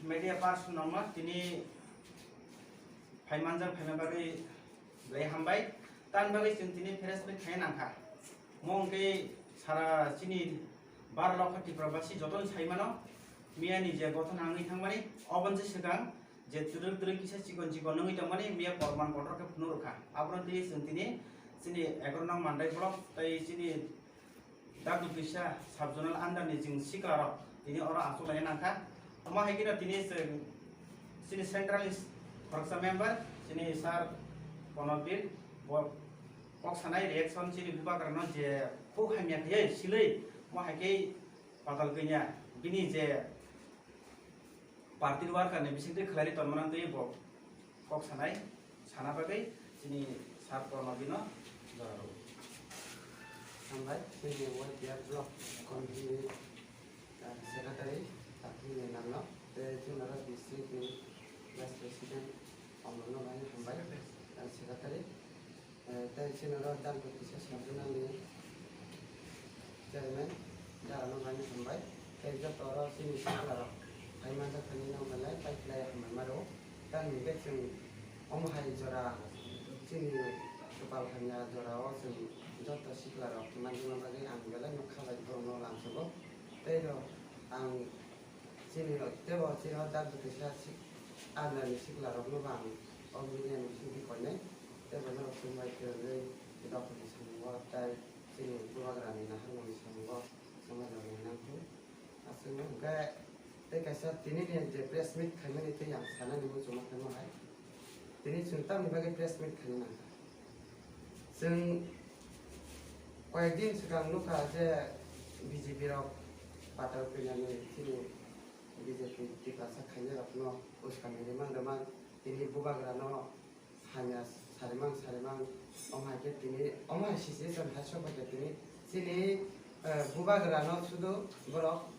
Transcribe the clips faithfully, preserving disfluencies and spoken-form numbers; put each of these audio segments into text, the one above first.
Media person no ma tini phaimanjak phaima bagwi belai hambai. Tan bagwi chwng tini press meet khaina nangkha. Mo hwnkhe sara chini baro lokha Tripura basi jotono sai mano, miya ni je gothon wngwi thangmani, oboni se swkang je twrwk twrwk kisa chikon chikon wngwi tongmani, miya porman kotor khe phunuk rwkha. Abono twi chwng tini chini egaroh nong Mandai block tei chini Dakti Twisa sub-zonal under ni chwng sikla rok tini oro achuk laina nangkha. Omo hai kheno tini chwng chini central ni khoroksa member chini sir Pranab Bey bo kok sanai reaction chini bubagra no je khuk hamya khe silwi mo hai khe patal kanya bini je party worker ni bisingtwi khlai ri tongmani twi bo kok sanai sana bagwi chini sir Pranab Bey no jora rw. Hambai, chini Y T F block committee ni, ah, secretary, Takhumni Nangno, tei chini oro district ni vice president Omorno bai hambai, ah, secretary. Eh, tei chini oro Dakti Twisa sub-zonal ni chairman, Darano bai hambai. Tei joto oro chini sikla rok phai manjak thani no belai pai khlai hambai maro. Tamni hwnkhe chwng omo hai jora chini kwpal hamya jora o chwng joto sikla rok manjakna bagwi ang belai no kha bai borok no lamsogo. Tei rok ang Chini tebo chini o Dakti Twisa sik-, under ni sikla rok no bo ang o media ni bising twi koinai. Tebo norok chumbai kwrwngwi dophani samungo tei chini bubagra ni naharmung ni samungo chumbai rok rinai nangkhu. Aswk no hwnkhe tei kaisa tini ni je press meet khaimani tei ang sanani muchungma khe mo hai. Tini chwng tamni bagwi press meet khaina nangkha. Chwng koyek din swkang nukha je B J P rok patal kwinani chini B J P Tiprasa khainai rokno uskani rimang rimang tini bubagrano hamya sarimang sarimang omo hai khe tini omo hai situation hai sok bai khe tini chini, eh, bubagrano sudu borok,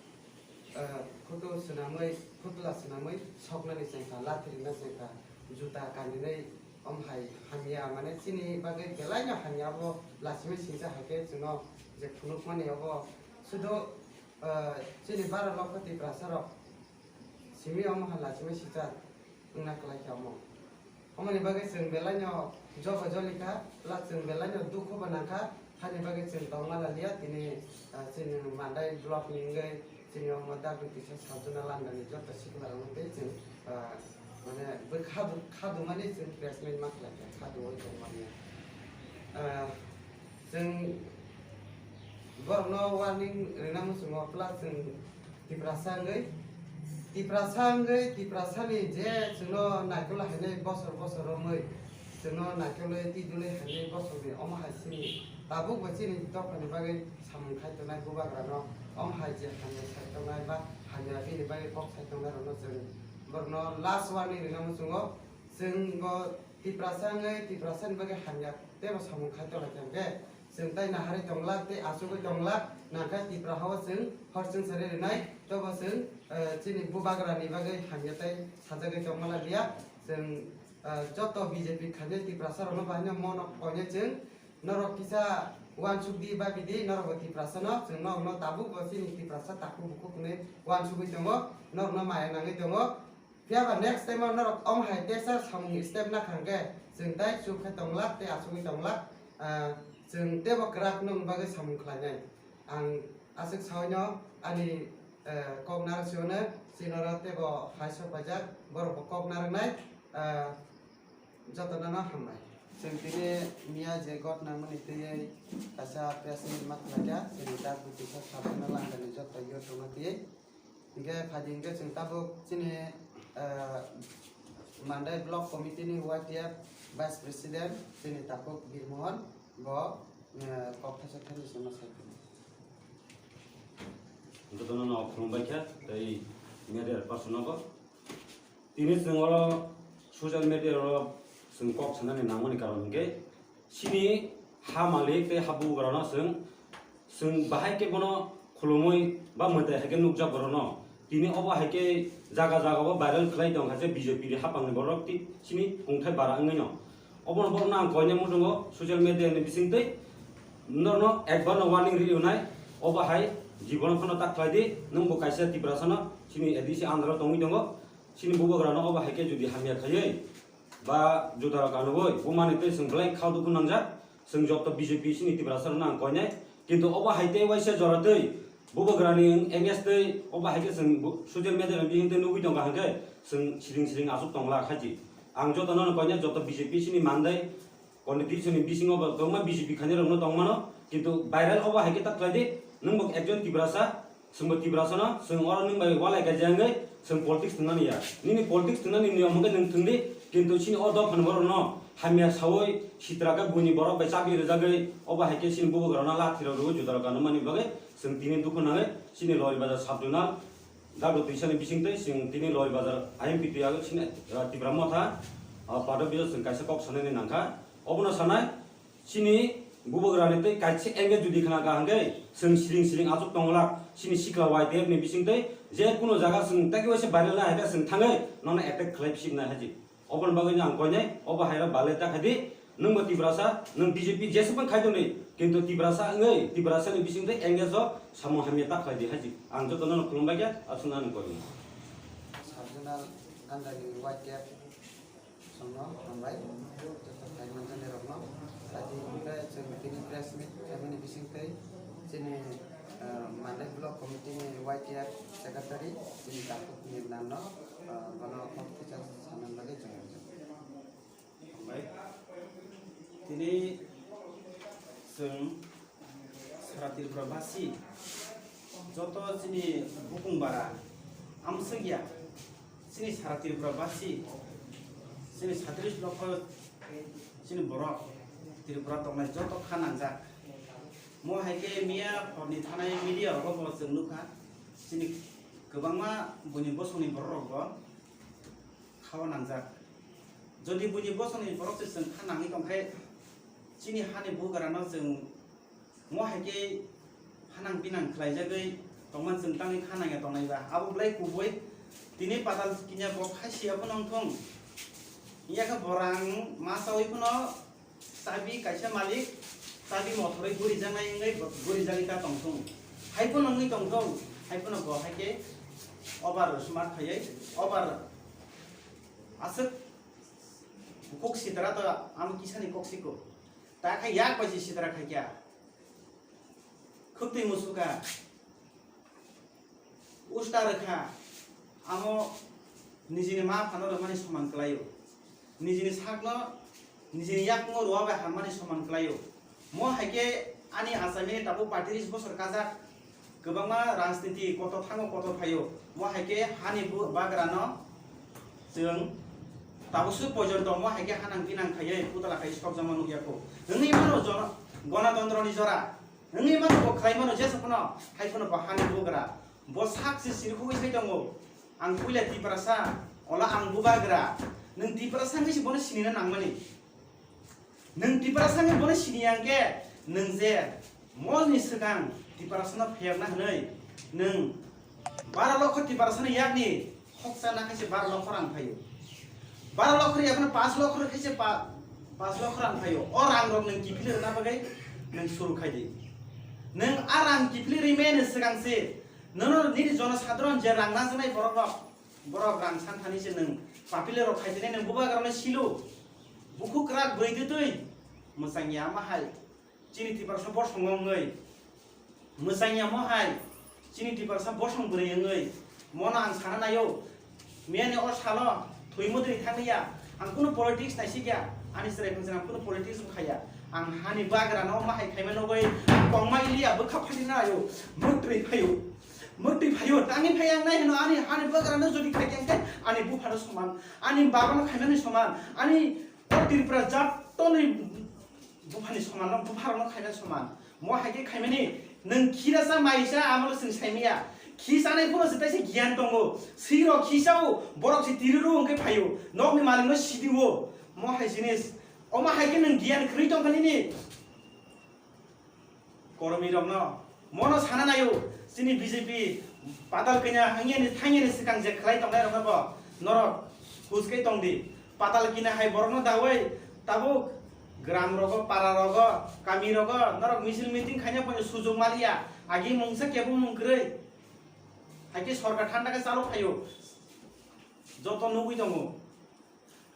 eh, photo swnamwi, phutla swnamwi soknani chengkha, lathi rwna chengkha, juta kaninwi, om hai hamya, mane chini bagwi belaino hamya, abo lachimwi singcha hai khe chwngno je phunukmani abo sudu, eh, chini bara lokho Tiprasa rok simi omo hai lachimwi singcha wngna kwlai kha omo. Omoni bagwi chwng belaino jobo joli kha, plus chwng belaino dukhu bo nang kha, hani bagwi chwng tongma lalia tini, ah, chini Mandai block ni wngwi chini omo Dakti Twisa sub-zonal under ni joto sikla rokno tei chwng, ah, mane bwkha, khadumani chwng press meet ma khlai kha, khaduwi tongmani. Ah, chwng borokno warning rwna muchungo, plus chwng Tiprasa wngwi, Tiprasa wngwi, Tiprasani je chwngno naikolwi hainai bosor bosor romwi, chwngno naikolwi twi dulwi hainai bosorni omo hai chini tabukbo chini dophani bagwi samung khai tongnai bubagrano, omo hai je hamya sai tongnai ba hamya bini bagwi kok sai tongnai rokno chwng borokno last warning rwna muchungo. Chwng bo Tiprasa wngwi Tiprasani bagwi hamya teibo samung khai tonglaikha hwnkhe, chwng tai naharwi tonglak tei achugwi tonglak, nangkha Tipra hao chwng hor chwngsari rwnai, tobo chwng, eh, chini bubagrani bagwi hamya tei sajagwi tongma lalia. Chwng, eh, joto B J P khainai Tiprasa rokno bahaino mono koinai chwng, norok kisa uansuk di ba bidi, norok bo Tiprasano, chwng norokno tabukbo chini Tiprasa takhuk bukhuk hwnwi uansugwi tongo, norokno maya nangwi tongo. Phiya ba next time o norok omo hai tesa samung step na kha hwnkhe, chwng tai chuk khe tonglak tei achugwi tonglak, ah, chwng teibo kwrak nung bagwi samung khlainai. Ang aswk saui no ani, eh, kok narwk si hwnwi, chini oro teibo hai sok paijak, borok bo kok narwknai, ah, jotono no hambai. Chwng tini miya je got nangmani twiwi kaisa press meet ma khlaikha, chini Dakti Twisa sub-zonal under ni joto youth rokno twiwi. Hingke phaidi hingke chwng tabuk chini, eh, Mandai Block Committee ni Y T F Vice President chini Takhuk Birmohon bo, eh, kok thaisa thani se ma sai phano. Jotono no khulumbai kha tei media person no bo. Tini chwng oro social media oro chwng kok sanani nangmani karon hingke Chini ha malik tei ha bugrano chwng, chwng bahai khe bono khulumui ba mwtai hai khe nukjak borokno. Tini obo hai khe jaga jaga o viral khlai tong kha je B J P ni hapang ni borok ti chini kungthai bara wngwi no. Obono borokno ang koina muchungo social media ni bisingtwi norokno ekbar no warning ri wnai. Obo hai jibono phano ta khlai di, nwng bo kaisa Tiprasa no Chini A D C under o tongwi tongo. Chini bubagrano obo hai khe jodi hamya khaiwi ba juda rok kanwi bumani tei chwng belai khao dukhu nangjak. Chwng joto B J P chini Tiprasa rokno ang koinai. Kintu obo hai tei waisa jora tei bubagrani against tei obo hai khe chwng bu-, social media ni bising tei nugwi tongo hwnkhe chwng siring siring achuk tongla khaji. Ang jotono koinai joto B J P chini mandai constitution ni bisingo bo kwbangma B J P khainai rokno tongmano. Kintu viral obo hai khe ta khlai di. Nwng bo ekjon Tiprasa, chwngbo Tiprasano, chwng oro nwng bai walai kaijak wngwi chwng politics thwngnani ya. Nini politics thwngnani niyom hwnkhe nwng thwngdi, kintu chini o dophani borokno hamya saui sitra khe buini borok bai chabi rwjagwi obo hai khe chini bubagrano lathi rok rwui juda rok kanmani bagwi chwng tini dukhu nangwi chini Lori Bazar sub zonal Dagdo twisani bisingtwi chwng tini Lori Bazar I M P twi agwi chini, ah, Tipra Motha, ah, Padop Bijo chwng kaisa kok sanani nangkha. Obono sanai, chini bubagrani tei kaisa engage jodi khna ka hwnkhe chwng siring siring achuk tongwlak chini sikla Y T F ni bisingtwi je kuno jaga chwng tei waisa viral nai hai khe chwng thangwi nono attack khlai phiknai haji. Oboni bagwi ang koinai, obo hai rok balai ta khaidi, nwng bo Tiprasa, nwng B J P jeswk khai tongdi, kintu Tiprasa wngwi Tiprasa ni bisingtwi engage o samung hamya ta khlai di haji. Ang jotono no khulumbai khe, aswk nang koi. Sub zonal under ni Y T F songno hambai, joto khai manjani rokno. Adi hwnkhe chwng tini press meet khaimani bisingtwi chini, eh, Mandai Block Committee ni Y T F Secretary chini Takhuk ni nanno, eh, bono kok kisa sanani bagwi chwng hambai. Tini chwng sara Tripura basi joto chini bukung bara amswk ya, chini sara Tripura basi, chini satris lokho chini borok Tripura tongnai joto kha nangjak. Mo hai khe miya horni thanai media rogo bo chwng nukha, chini kwbangma buini bosongni borok rok bo khao nangjak. Jodi buini bosongni borok se chwng kha nangwi tongkhe, chini hani bugrano chwng mo hai khe hanang pinang khlaijagwi tongma chwng tangwi kha nangya tongnai ba. Abo belai kubui tini patal kinya bo khai siya phano wngthung. Yakhe borang ma chawi phano Chabi kaisa malik, chabi mothorwi gurijaknai wngwi bo-, gurijagwi ta tongthung. Hai phano wngwi tongthung, hai phano bo hai khe over smart khaiwi, over aswk kok sitra to amo kisani kok siko. Ta khe yak bai se sitra khaikha. Khwtwi musuka. Usta rwkha, amo nijini ma phano rwmani soman kwlaio, nijini sakno nijini yakungno rwya bai hammani soman kwlaio. Mo hai khe ani achaimani tabuk patris bosor kajak, kwbangma rajniti kotor thango kotor phaio. Mo hai khe hani bu-, bagrano chwng tabuk suk pojonto mo hai khe hanang binang khaiwi putla khai sokjakma nukya kho. Wngwi mano jono-, gonatantro ni jora. Wngwi mano bo khlai mano jesa phano, hai phano bo hani bubagra. Bo sak se sirkhugwi sai tongo. Ang puila Tiprasa, ola ang bubagra. Nwng Tiprasa wngwi se bono sinina nangmani. Nwng Tiprasa wngwi bono siniya hwnkhe, nwng je mol ni swkang Tiprasa no phiyakna hwnwi, nwng bara lokho Tiprasa ni yakni Khoksa na khaise bar lokho rang phaio. Bar lokho ya phano pas lokho khaise pa-, pas lokho rang phaio. O rang rok nwng kiphilwi rwna bagwi nwng suru khai di. Nwng a rang kiphilwi rwi mani swkang se nono nini jono sadharon je rang najaknai borok rok, borok rang san thani se nwng papile rok khai tini nwng bubagra no silo. Bukhuk kwrak bwrwi twtwi mwchang ya ma hai. Chini Tiprasa bosong wngwi mwchang ya mo hai, chini Tiprasa bosong bwrwi wngwi mono ang sana naio. Miyani o salo thwi mwtwi thangli ya, ang kunu politics naisik ya, ani chwrai phang ang kunu politics bo khaiya. Ang hani bagra no ma hai khaima nugwi kongma ili ya bwkha phani naio, mwtwi phaio, mwtwi phaio, tangwi phai ang nai hino ani hani bagra no jodi khai khe ani bupha no soman, ani baba no khaimani soman, ani o Tripura jatoni buphani soman no, bupharokno khaina soman. Mo hai khe khaimani, nwng khirasa maisa, amolo chwng saimaya. Khi sanai phano se taisa giyan tongo. Swi rok khi sao, borok se tiri ru hwnkhe phaio. Nokni malikno sidio. Mo hai jinis. Omo hai khe nwng giyan kwrwi tongkha nini. Kormi rokno mono sana naio, chini B J P patal kanya hangyani thangyani swkang je khlai tongnai rokno bo norok hus khe tongdi. Patal kina hai borokno dawi tabuk gram rogo, para rogo, kami rogo norok misil meeting khaina pono sujok maliya, agi mungsa kebo mung kwrwi. Haikhe sorkar thanda khe chalo phaio. Joto nugwi tongo.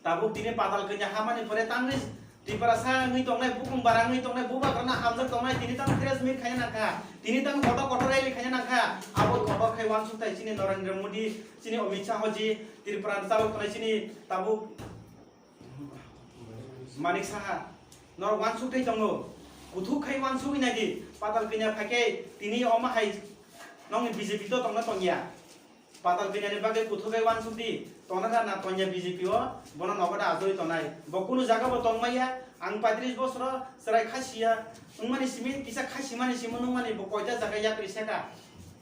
Tabuk tini Patal Kanya hamani pore tangwi Tiprasa wngwi tongnai, bukung bara wngwi tongnai, bubagrano hamjak tongnai, tini tang press meet khaina nangkha, tini tang kotor kotor rally khaina nangkha. Abo kotor khai uansukthai chini Narendra Modi, chini Amit Shah ji, Tripura ni chalok tongnai chini tabuk Manik Saha, norok uansukthai tongo. Kuthuk khai uansugwi naidi, Patal Kanya phaikhe tini omo hai nongni B J P to tongna tongya. Patal Kanya ni bagwi kuthuk khai uansukdi, tongna na tongya B J P o, bono nogo da ajoi tonai. Bo kunu jaga bo tongmaya, ang paitris bosoro chwrai khasiya, wngmani simi kisa khasimani simi nungmani bo koita jaga yakri seka.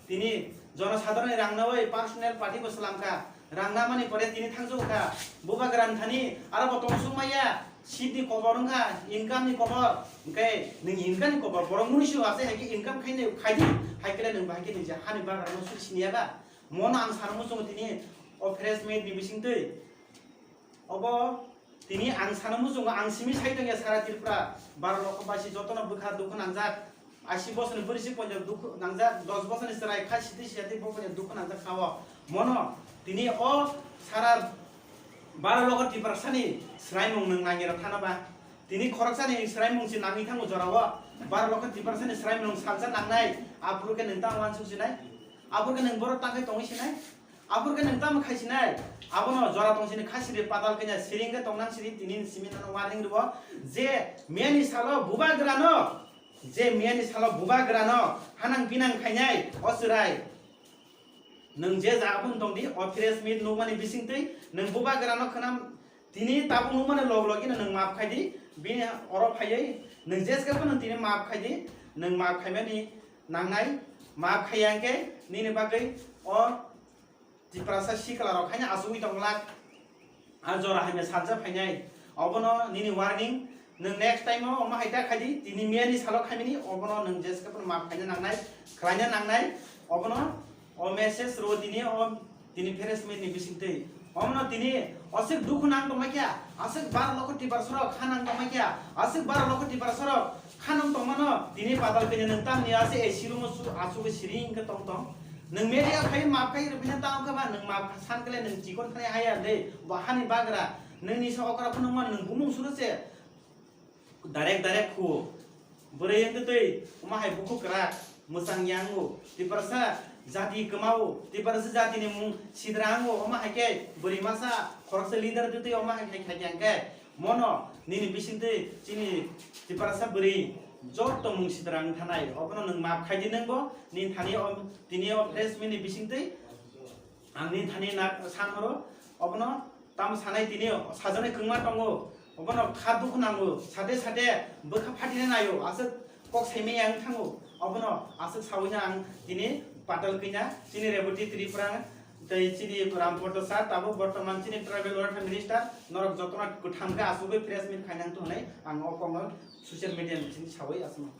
Tini jonosadharonni rang nawi personal party bo swlamkha. Rang namani pore tini thangjago kha. Bubagra ni thani aro bo tongsuk maya. Seat ni kobor wngkha, income ni kobor. Hwnkhe nwng income ni kobor, borok mui sio ase hai khe income khaini khaidi. Hai khe nwng bahai khe nwng je hani bagra no suri siniya ba. Mono ang sana muchungo tini o press meet ni bisingtwi. Obo tini ang sana muchungo ang simi sai tongya sara Tripura. Baro lokho basi jotono bwkha dukhu nangjak. Ashi bosorni bwrwi si poito dukhu nangjak, dos bosorni chwrai khai sitwi siyatwi bo poito dukhu nangjak kha o. Mono tini o sara baro lokho Tiprasani swraimung nwng nangirok thana ba? Tini khoroksani swraimung si nangwi thango jorao. Baro lokho Tiprasani swraimung salsa nangnai, aphuru khe nwng tamo uansuk sinai? Aphuru khe nwng borok tangkhai tongwi sinai? Aphuru khe nwng tamo khai sinai? Abono jora tong sini kha siri Patal Kanya siring khe tongnang siri tini simi nono warning rwo je miyani salo bubagrano Je miyani salo bubagrano hanang pinang khainai o chwrai. Nwng je jaga phano tongdi, o press meet nukmani bisingtwi nwng bubagrano khwnam, tini tabuk nukmani log logino nwng maaf khaidi, bini oro phaiwi nwng jeske phano tini maaf khaidi, nwng maaf khaimani nangnai, maaf khaiya hwnkhe nini bagwi o Tiprasa sikla rok haino achugwi tong glak. A jora hamya salsa phainai. Obono nini warning. Nwng next time o omo hai ta khaidi, tini miyani salo khaimani, obono nwng jeske phano maaf khaina nangnai, khlaina nangnai. Obono o message rw tini o tini press meet ni bisingtwi. Omono tini aswk dukhu nang tongmai kha, aswk baro lokho Tiprasa rok kha nang tongmai kha, aswk baro lokho Tiprasa rok kha nang tongmano, tini Patal Kanya nwng tamni ase A C room o su-, achugwi siring khe tong tong. Nwng media khai maaf khai rwphina tamo khe ba nwng maaf san khle nwng chikon thani haya de bo hani bagra nwng ni sa okra phunukma nwng bumung suru se direct direct khu bwrwi wng twi omo hai bukhuk kwrak mwchang yango Tiprasa jati kwmao Tiprasa jati ni mung sidra ango omo hai khe bwrwi masa khoroksa leader twi omo hai khai khai khe mono nini bisingtwi chini Tiprasa bwrwi joto mung sidra wng thanai, obono nwng maaf khai di nwng bo, nini thani o, tini o press meet ni bisingtwi ang nini thani na san horo, obono tamo sanai tini o sajaknai kwngma tongo, obono kha dukhu nango, sade sade bwkha phatina naio, aswk kok saimaya wng thango, obono aswk sawi no ang tini Patal Kanya, chini Reboti Tripura, tei chini Ramporto sir, tabuk bortoman chini Tribal Welfare Minister, norok jotono kwthang khe achugwi press meet khainang tong hinwi ang o kokno social media ni bisingtwi sawi aswkno.